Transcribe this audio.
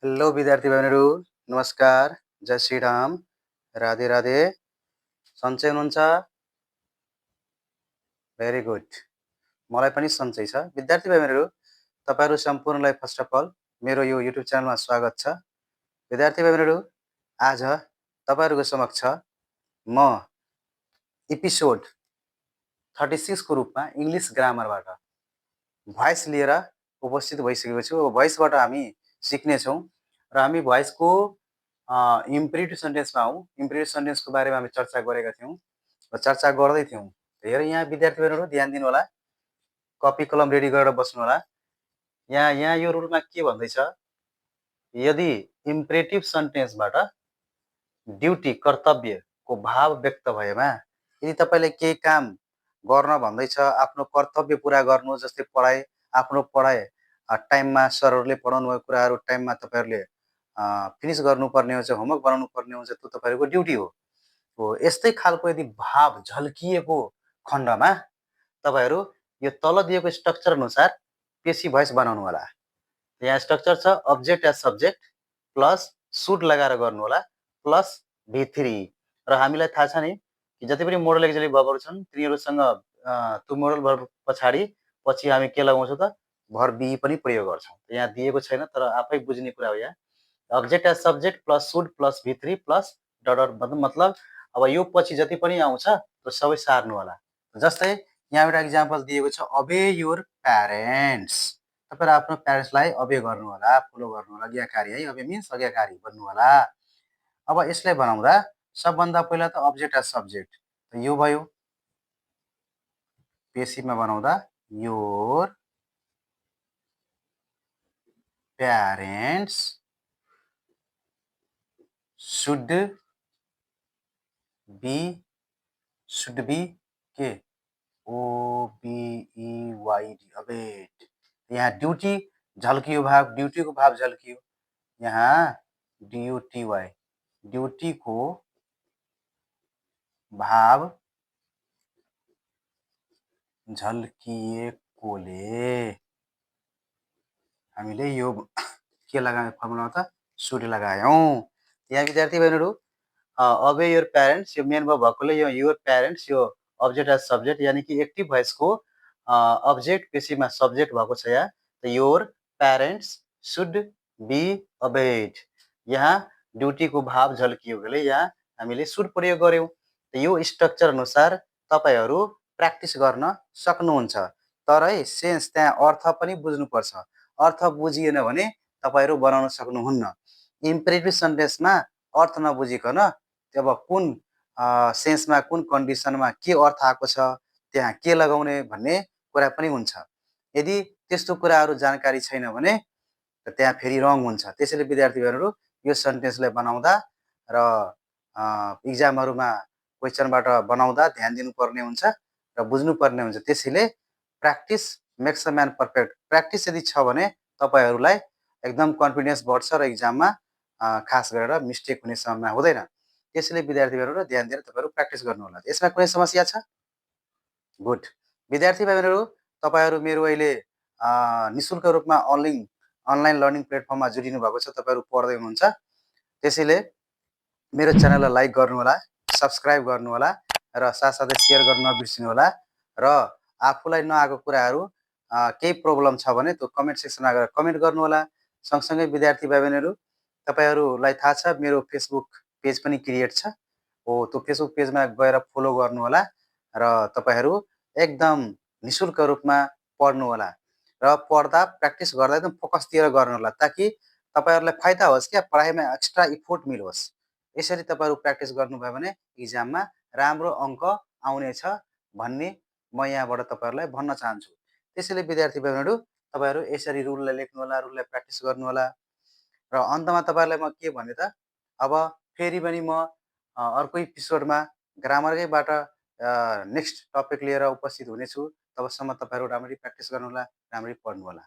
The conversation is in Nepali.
हेलो विद्यार्थी बहिनीहरू, नमस्कार, जय श्रीराम, राधे राधे। सन्चै हुनुहुन्छ? Very good. मलाई पनि सन्चै छ। विद्यार्थी बहिनीहरू, तपाईहरू सम्पूर्णलाई फर्स्ट अफ अल मेरो यो युट्युब च्यानलमा स्वागत छ। विद्यार्थी बहिनीहरू, आज तपाईहरूको समक्ष म एपिसोड 36 को रूपमा इङ्ग्लिस ग्रामरबाट भोइस लिएर उपस्थित भइसकेको छु। अब भोइसबाट हामी सिक्नेछौँ र हामी भोइसको इम्पेरेटिभ सेन्टेन्समा हौँ। इम्पेरेटिभ सेन्टेन्सको बारेमा हामी चर्चा गरेका थियौँ र चर्चा गर्दै थियौँ। धेरै यहाँ विद्यार्थीहरू ध्यान दिनु होला, कपी कलम रेडी गरेर बस्नु होला। यहाँ यो रुलमा के भन्दैछ, यदि इम्पेरेटिभ सेन्टेन्सबाट ड्युटी कर्तव्यको भाव व्यक्त भएमा, यदि तपाईले केही काम गर्न भन्दैछ, आफ्नो कर्तव्य पुरा गर्नु, जस्तै पढाइ, आफ्नो पढाइ टाइममा सरहरूले पढाउनु भएको कुराहरू टाइममा तपाईहरूले फिनिस गर्नुपर्ने हुन्छ, होमवर्क बनाउनु पर्ने हुन्छ, त्यो तपाईहरूको ड्युटी हो। यस्तै खालको यदि भाव झल्किएको खण्डमा तपाईहरू यो तल दिएको स्ट्रक्चर अनुसार पेशी भोइस बनाउनु होला। यहाँ स्ट्रक्चर छ object as subject plus should लगाएर गर्नु होला प्लस V3 र हामीलाई थाहा छ नि कि जति पनि मोडल एक्जिलरी भर्बहरू छन् तिनीहरूसँग त्यो मोडल भर्ब पछि हामी के लगाउँछौँ त भर्ब बी पनि प्रयोग गर्छौँ। यहाँ दिएको छैन तर आफै बुझ्ने कुरा हो। यहाँ object as subject plus should plus V3 plus dot मतलब अब यो पछि जति पनि आउँछ त्यो सबै सार्नु होला। जस्तै यहाँ एउटा इक्जाम्पल दिएको छ, अबे योर प्यारेन्ट्स। तपाईहरु आफ्नो प्यारेन्ट्सलाई अबे गर्नु होला, फलो गर्नु होला, आज्ञाकारी है। अबे मिन्स आज्ञाकारी भन्नु होला। अब यसलाई बनाउँदा सबभन्दा पहिला त अब्जेक्ट एज सब्जेक्ट यो भयो। पेशीमा बनाउँदा योर प्यारेन्ट्स शुड बी के OBEYD अबेट। यहाँ ड्युटी झल्कियो भाव, ड्युटीको भाव झल्कियो। यहाँ DUTY ड्युटीको भाव झल्किएकोले हामीले यो के लगायौँ फर्मुलामा त सुड लगायौँ। यहाँ विद्यार्थी बहिनीहरू अबे योर प्यारेन्ट्स यो मेन भर्ब भएकोले यो योर प्यारेन्ट्स यो अब्जेक्ट एज सब्जेक्ट यानी कि एक्टिभ भोइसको अब्जेक्ट पेशीमा सब्जेक्ट भएको छ। यहाँ योर प्यारेन्ट्स शुड बी अबेड। यहाँ ड्युटीको भाव झल्किएकोले यहाँ हामीले सुड प्रयोग गर्यौँ। यो स्ट्रक्चर अनुसार तपाईहरू प्र्याक्टिस गर्न सक्नुहुन्छ। तर है सेन्स त्यहाँ अर्थ पनि बुझ्नुपर्छ। अर्थ बुझिएन भने तपाईहरू बनाउन सक्नुहुन्न। इम्पेरेटिभ सेन्टेन्समा अर्थ नबुझिकन अब कुन सेन्समा कुन कन्डिसनमा के अर्थ आएको छ, त्यहाँ के लगाउने भन्ने कुरा पनि हुन्छ। यदि त्यस्तो कुराहरू जानकारी छैन भने त्यहाँ फेरि रङ हुन्छ। त्यसैले विद्यार्थीहरू यो सेन्टेन्सलाई बनाउँदा र इक्जामहरूमा क्वेसनबाट बनाउँदा ध्यान दिनुपर्ने हुन्छ र बुझ्नुपर्ने हुन्छ। त्यसैले practice makes a man perfect. Practice यदि छ भने तपाईहरूलाई एकदम कन्फिडेन्स बढ्छ र इक्जाममा खास गरेर मिस्टेक हुने सम्भावना हुँदैन। त्यसैले विद्यार्थीहरू ध्यान दिएर तपाईहरू प्र्याक्टिस गर्नु होला। यसमा कुनै समस्या छ? गुड। विद्यार्थी भाइहरू तपाईहरू मेरो अहिले निशुल्क रूपमा अनलाइन लर्निङ प्लेटफर्ममा जोडिनु भएको छ। तपाईहरू पढ्दै हुनुहुन्छ। त्यसैले मेरो च्यानललाई लाइक गर्नु होला, सब्स्क्राइब गर्नु होला र साथसाथै सेयर गर्न नबिर्सिनु होला। र आफूलाई नआएको कुराहरू केही प्रब्लम छ भने त्यो कमेन्ट सेक्सनमा गएर कमेन्ट गर्नु होला। सँगसँगै विद्यार्थी भाइ बहिनीहरू तपाईहरूलाई थाहा छ मेरो फेसबुक पेज पनि क्रिएट छ हो। त्यो फेसबुक पेजमा गएर फलो गर्नु होला र तपाईहरू एकदम निशुल्क रूपमा पढ्नु होला र पढ्दा प्र्याक्टिस गर्दा एकदम फोकस दिएर गर्नु होला ताकि तपाईहरूलाई फाइदा होस् क्या, पढाइमा एक्स्ट्रा इफोर्ट मिलोस्। यसरी तपाईहरू प्र्याक्टिस गर्नुभयो भने इक्जाममा राम्रो अङ्क आउनेछ भन्ने म यहाँबाट तपाईहरूलाई भन्न चाहन्छु। त्यसैले विद्यार्थी बहिनीहरू तपाईहरू यसरी रुललाई लेख्नु होला, रुललाई प्र्याक्टिस गर्नु होला। र अन्तमा तपाईहरूलाई म के भने त अब फेरि पनि म अर्को एपिसोडमा ग्रामरकैबाट नेक्स्ट टपिक लिएर उपस्थित हुनेछु। तबसम्म तपाईहरू राम्ररी प्र्याक्टिस गर्नु होला, राम्ररी पढ्नु होला।